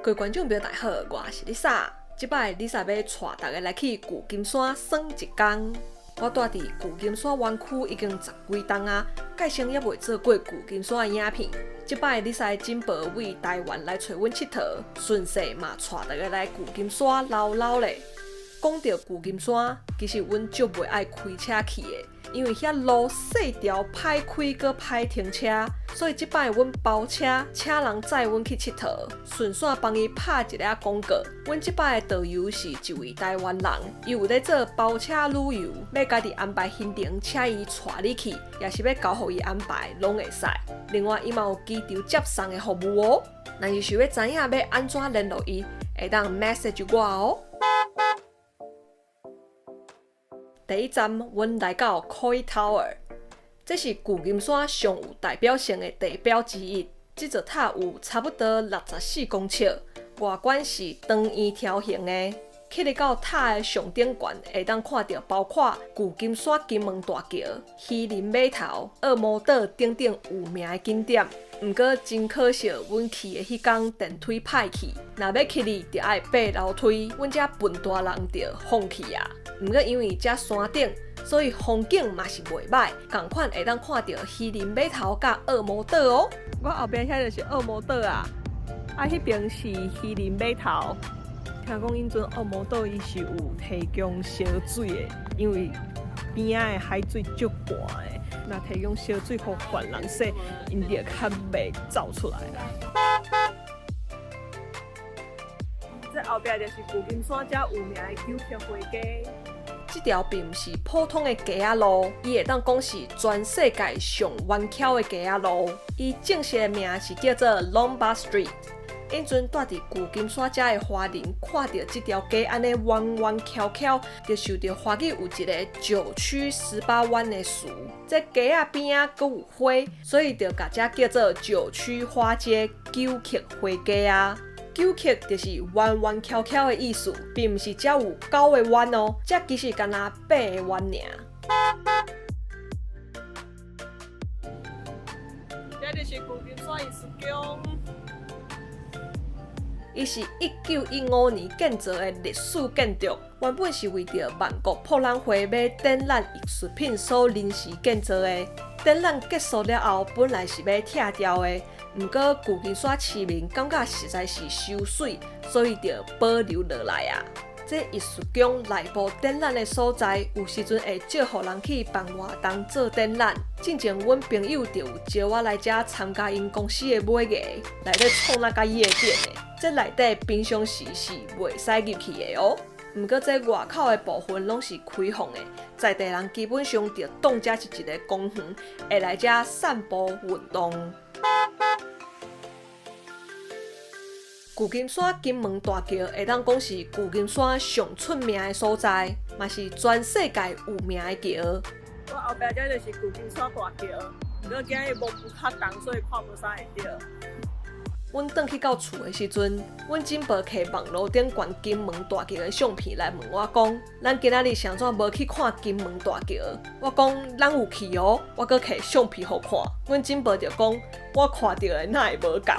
各位觀眾朋友大家好，我是麗莎。這擺麗莎欲帶大家來去舊金山耍一工。我蹛佇舊金山灣區已經十幾冬啊，蓋生猶未做過舊金山的影片。這擺麗莎的珍寶為台灣來揣阮𨑨迌，順勢嘛帶大家來舊金山嘍嘍咧。講著舊金山，其實阮足袂愛開車去的，因為遐路細條歹開，閣歹停車，所以這擺阮包車，請人載阮去𨑨迌，順紲幫伊拍一下廣告。阮這擺的導遊是一位台灣人，伊有咧做包車旅遊，欲家己安排行程，請伊帶你去，抑是欲交予伊安排，攏會使。另外，伊嘛有機場接送的服務哦。若是想欲知影欲按怎聯絡伊，會當 message 我哦。第一站，阮來到 Coit Tower，這是舊金山上有代表性的地標之一。這座塔有差不多64公尺，外觀是長圓條形的。去入到塔的上頂懸，會當看著包括舊金山金門大橋、漁人碼頭、惡魔島等等有名的景點。毋過真可惜，阮去的彼工電梯歹去，若欲去哩，著愛爬樓梯。阮遮笨大人著放棄啊。毋過因為遮山頂，所以風景嘛是袂䆀，仝款會當看著漁人碼頭佮惡魔島哦。我後壁遐就是惡魔島啊，啊，彼邊是漁人碼頭。聽講𪜶陣惡魔島伊是有提供燒水的，因為邊仔的海水足寒的，若提供燒水予別人洗，𪜶就較袂走出來啦。這後壁就是舊金山遮有名的九曲花街。這條並毋是普通的街仔路，伊會當講是全世界上彎蹺的街仔路。伊正式的名是叫做 Lombard Street。𪜶陣蹛佇舊金山遮的華人，看著這條街按呢彎彎蹺蹺，就受著華語有一个九曲十八彎的詞。這街仔邊仔閣有花，所以就共遮叫做九曲花街、九曲花街啊。九曲就是彎彎蹺蹺的意思，並毋是遮有九个彎哦，遮其實干焦八个彎爾。這就是舊金山藝術宮。伊是1915年建造的歷史建築，原本是為著萬國博覽會欲展覽藝術品所臨時建造的。展覽結束了後，本來是欲拆掉的，毋過舊金山市民感覺實在是傷媠，所以就保留落來啊。這藝術宮內部展覽的所在，有時陣會借予人去辦活動做展覽。進前阮朋友就有招我來遮參加𪜶公司的尾牙，內底創哪佮夜店的。這內底平常時是袂使入去的哦。毋過這外口的部分攏是開放的，在地人基本上就當這是一个公園，會來遮散步運動。舊金山金門大橋會當講是舊金山上出名的所在，嘛是全世界有名的橋。我後壁這就是舊金山大橋，毋過今日霧較重，所以看無啥會著。阮轉去到厝的時陣，阮珍寶摕網路頂懸金門大橋的相片來問我講：咱今仔日是按怎無去看金門大橋？我講咱有去哦，我閣摕相片予看。阮珍寶就講：我看著的哪會無仝？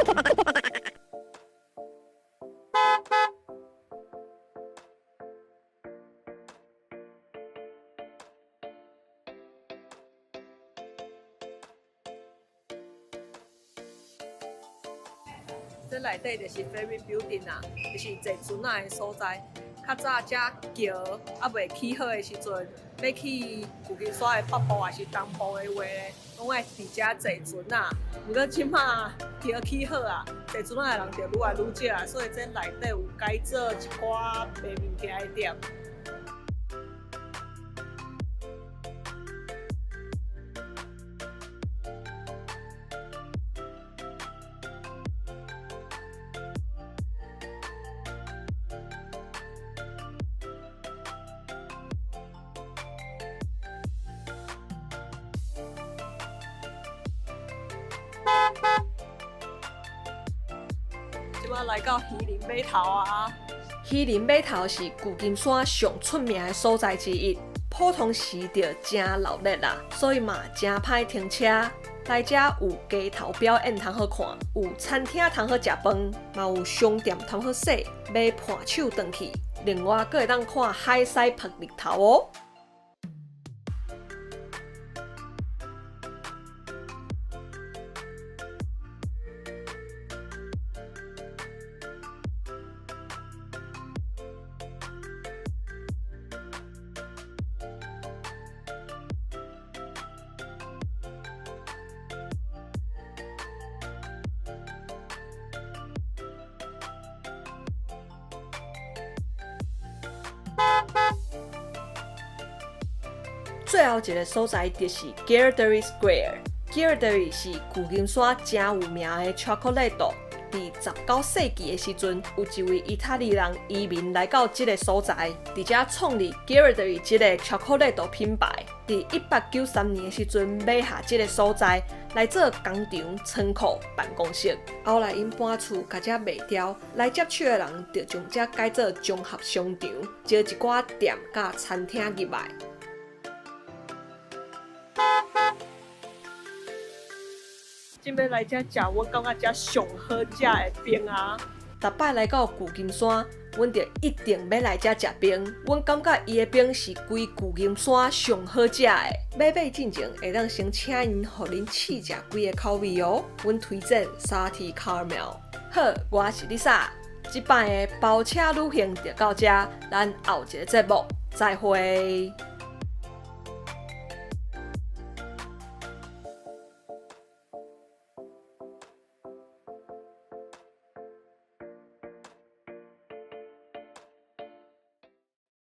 這內底就是 Ferry Building 啊，就是坐船仔的所在。較早遮橋猶未起好的時陣，欲去舊金山的北部抑是東部的話咧，攏愛佇遮坐船仔。毋過這馬橋起好啊，坐船仔的人就愈來愈少啊，所以這內底有改做一寡賣物件的店。這馬來到漁人碼頭啊！漁人碼頭是舊金山上出名的所在之一。普普通時就誠鬧熱啦，所以嘛誠歹停車。來遮有街頭表演通好看，有餐廳通好食飯，嘛有商店通好踅，買伴手轉去。另外，閣會當看海獅曝日頭哦。最後一个所在就是 Ghirardelli Square。Ghirardelli 是舊金山誠有名的巧克力豆。佇19世紀的時陣，有一位意大利人移民來到這个所在，佇遮創立 Ghirardelli 這个巧克力豆品牌。佇1893年的時陣，買下這个所在來做工廠、倉庫、辦公室。後來𪜶搬厝，共遮賣掉，來接手的人就將遮改做綜合商場，招一寡店佮餐廳入來。這擺來遮食，我感覺遮上好食的冰仔。逐擺來到舊金山，阮就一定欲來遮食冰。阮感覺伊的冰是規舊金山上好食的。欲買進前，會當先請𪜶予恁試食幾个口味哦。阮推薦 Salty Caramel。好，我是 Lisa，這擺的包車旅行就到遮，咱後一个節目再會。